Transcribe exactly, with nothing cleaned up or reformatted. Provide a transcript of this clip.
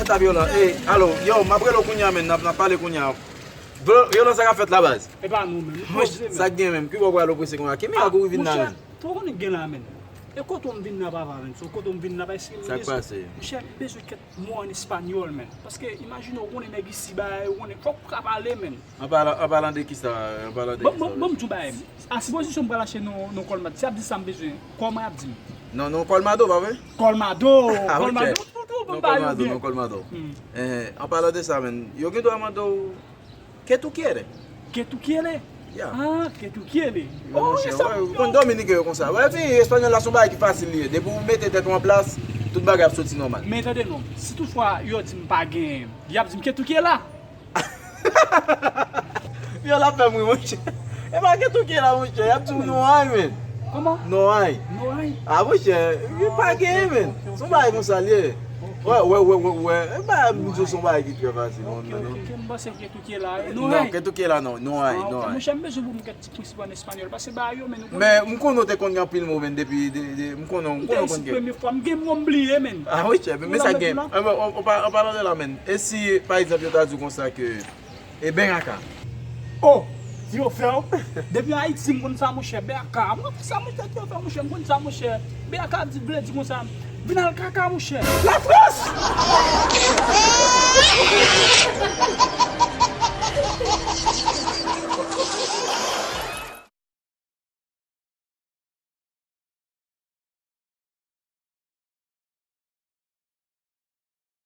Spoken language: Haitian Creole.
Sa Vyolan, ey, alo, yo, m ap rele w kounye a, menn, n ap, n ap pale kounye a. Vyo-, Vyolan, sa k ap fèt la, baz? E pa nou menm, nou poze menn. Sa k gen menm, ki bò w prale w prese kounye a? Ki mirak ou vin la menm? Monchè, ou konnen gen la menm. E kote w m vin la papa menm, so kote w m vin la pa eseye m. Sa k pase? Monchè, m bezwen kèk mo an espanyòl menm. Paske imajine w konnen nèg isi ba yo, ou konnen fòk ou ka pale menm. An palan, an palan de kisa? An palan de kisa? Bon, bon, bon, m di w bagay. A sipozisyon m pral achte non, non Colmado, si y ap di sa m bezwen, kòman y ap di m? Non, non Colmado, pa vre? Colmado, ah, Colmado, tout, tout, tout, bon, bagay yo byen. Non Colmado. Hmm. Eh, an palan de sa, menn, yo gen dwa mande w, ¿qué tú quieres? ¿Qué tú quieres? Yeah. Ah, ¿qué tú quieres? Oh, monchè, wè, ou konn Dominiken yo konsa. Wè, epi espanyòl la se yon bagay ki fasil li ye. Depi ou mete tèt ou an plas, tout bagay ap soti nòmal. Men tande non, si toutfwa yo di m pa gen, y ap di m ¿qué tú quieres? Yo la fè m ri, monchè. E pa gen tou ki la, monchè. Y ap di w no hay, men. Kòman? No hay. No hay? A, monchè, yo pa gen, men. Se yon bagay konsa l ye. Wè, wè, wè, wè, wè. E pa m di w se yon bagay ki trè fasil, non, non. Ok, ok, m panse ke tou ki la. No hay. Non, ke tou ki la, non. No hay, no hay. Monchè, m bezwen pou m gen ti prensip an espanyòl, paske ba yo, men nou konnen. Men m konnen w te konn gen anpil mo, men depi, de, de, m konnen, m konnen w konn gen. Premye fwa, m gen mo m bliye, men. A, monchè, men sa gen. An palan de la, men. E si, pa egzanp, yo ta di w konsa ke, e ben acá. Oh, ti yo fè w. Depi Ayiti, m konn sa, monchè. Ben acá. Mwen konn sa, monchè, ti yo fè w, monchè. M konn sa, monchè. Ben acá di, vle di konsa, vin al kaka, monchè. Lafrans!